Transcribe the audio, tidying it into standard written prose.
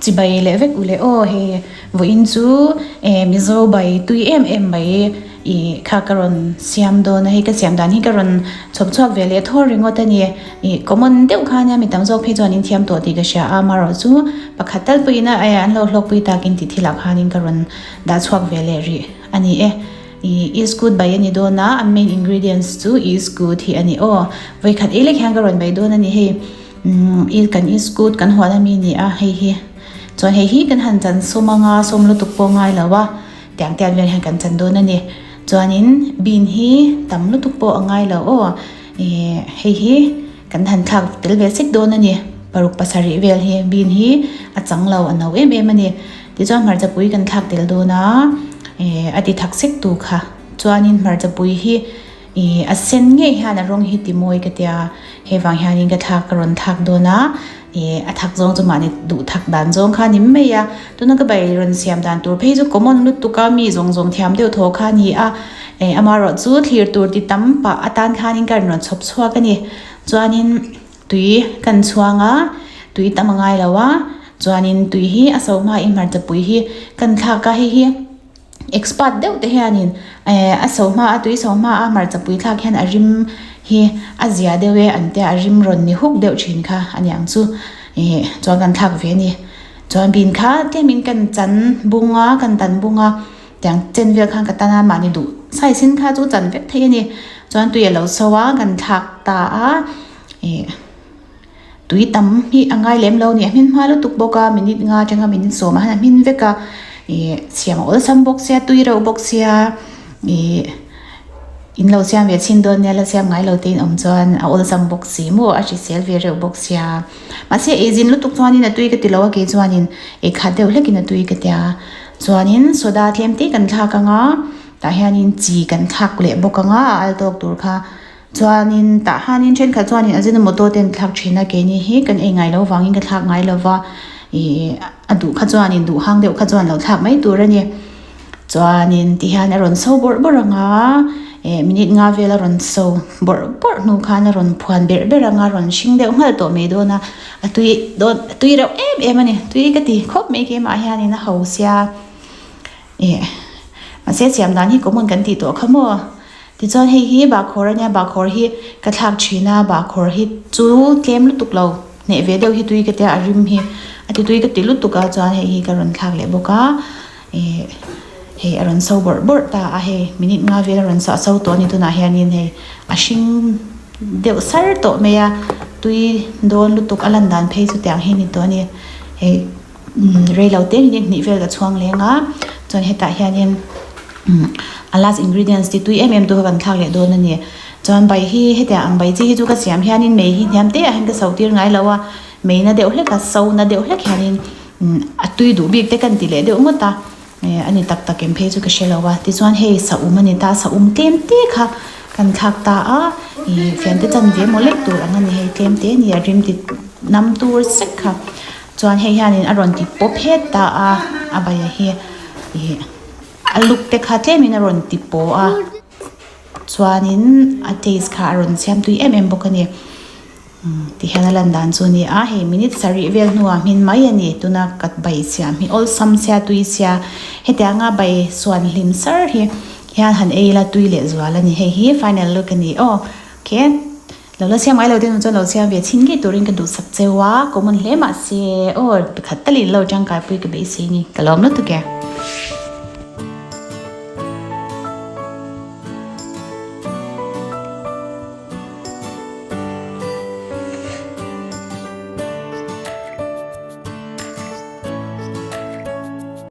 Chibai leh vek u le aw hei vawiin chu eh Mizo bai tui em em mai ih kha ka rawn siam dawn a hei ka siam dan hi ka rawn chhawp chhuak ve leh thaw ringawt a ni ih common deuh kha ania mi tam zawk phei chuan in thiam tawh tih ka hria a amaherawh chu pakhat tal pawhin a eh an lo hlawkpui takin tih thilah khanin ka rawn dah chhuak ve leh rih a ni e. Ih iskut bai a ni dawn a, a main ingredients chu iskut hi a ni aw. Vawikhat ei lek hian ka rawn bai dawn a ni hei. Umm i kan iskut kan huan ami ni a hei hi. Chuan hei hi kan han chan sawm anga sawm lutuk pawh ngai lo a, tiang tiang vel hian kan chan dawn a ni. Chuanin bean hi tam lutuk pawh a ngai lo aw. Ih hei hi kan han thlak tel ve sek dawn a ni. Paruk pasarih vel hi bean hi a chang lo a no em em a ni. Tichuan hmarchapui kan thlak tel dawn a, eh a ti thak sek tu kha. Chuanin hmarchapui hi ih a sen ngei hian a rawng hi ti mawi ka tia, hei vang hianin ka thlak ka rawn thlak dawn a, ih a thak zawng chu mahni duh thak dan zawng kha a ni mai a. Tuna ka bai rawn siam dan tur phei chu common lutuk a, mi zawng zawng thiam deuh thaw kha a ni a, eh amaherawh chu thlir tur ti tam pah atan khanin ka rawn chhawp chhuak a ni. Chuanin. Tui kan chhuang a, tui tam a ngai lo a, chuanin tui hi a so hmain hmarchapui hi kan thlak a, hei hi expert deuh te hianin eh a so hma a tui so hma a hmarchapui thlak hian a rim hi a zia deuh e an tia a rim rawn ni huk deuh thin kha a niang chu ih chuan kan thlak ve a ni. Chuan bin kha tlemin kan chan bung a, kan tan bung a. Tiang chen vel khan ka tan a, mahni duh size in kha chu chan vek thei a ni. Chuan tui a lo so a, kan thlak ta a, ih tui tam hi a ngai lem lo a ni. A hmin hma lutuk bawk a, minute nga atanga minute sawmah hian a hmin vek a, ih siam a awlsam bawk sia, tui reuh bawk sia, ih in lo siam ve chhin dawn nia, la siam ngai lo te in awm chuan a awlsam bawk si maw, a hrisel ve reuh bawk sia. Mahse eizin lutuk chuanin a tui ka ti lo a, kei chuanin ei khat deuh hlekin a tui ka tia. Chuanin soda tlem te kan thlak ang a, tah hianin chi kan thlak leh bawk ang a, a al tawk tur kha. Chuanin tah hianin thenkhat chuanin Ajinomoto te an thlak thin a, keini hi kan ei ngai loh vangin ka thlak ngai lo va, ih a duh kha chuanin duh hang deuh kha chuan lo thlak mai tur a ni. Chuanin tihian a rawn so bawrh bawrh ang a, eh minute nga vel a rawn so bawrh bawrh hnu khan a rawn phuan berh berh ang a, rawn hring deuh nghalh tawh mai dawn a. A tui dawn a tui reuh em em a ni tui ka ti khawp mai keimah hianin a ho sia ih mahse siam dan hi common kan tih tawh kha maw tichuan hei hi bahkhawr a nia bahkhawr hi ka thlak thin a bahkhawr hi chu tlem lutuk lo hneh ve deuh hi tui ka tia a rim hi a ti tui ka ti lutuk a chuan hei hi ka rawn thlak leh bawk a ih hei a rawn so bawrh bawrh ta a hei minute nga vel a rawn so a so tawh a ni tunah hianin hei a hring. Deuh sar tawh mai a, tui dawn lutuk a lan dan phei chu tiang hi a ni tawh a ni. Hei reilo te minute hnih vel ka chhuang leng a, chuan hetah hianin a last ingredients ti tui em em tu kha kan thlak leh dawn a ni. Chuan bai hi hetiang ang bai chi hi chu ka siam hianin mei hi hniam te ah hian ka so tir ngai lo a, mei na deuh hlek a so na deuh hlek hianin a tui duh bik te kan ti leh deuh ngawt a. A ni tak tak em phei chu ka hre lo a, tichuan hei saum a ni ta, saum tlem te kha kan thlak ta a, ih fiante chan ve maw lek tur ang a ni hei tlem te a ni a rim ti nam tur sek kha, chuan hei hianin a rawn ti pawp het ta a, a baia hi ih a luk te kha tlemin a rawn ti paw a, chuanin a taste kha a rawn siam tui em em bawk a ni. Ti hian a lan dan chu a ni a, hei minute sarih vel hnuah hmin mai a ni. Tuna ka bai siam hi awlsam sia tui sia hetianga bai suan hlim sar hi hian han ei ila tui leh zual a ni. Hei hi final look a ni aw. Ok lo la siam ngai lo te nu chuan lo siam ve chhin ngei turin ka duhsak cheu a, common hle mahse aw pakhat talin lo tangkai pui ka beisei ni ka lawm lutuk e.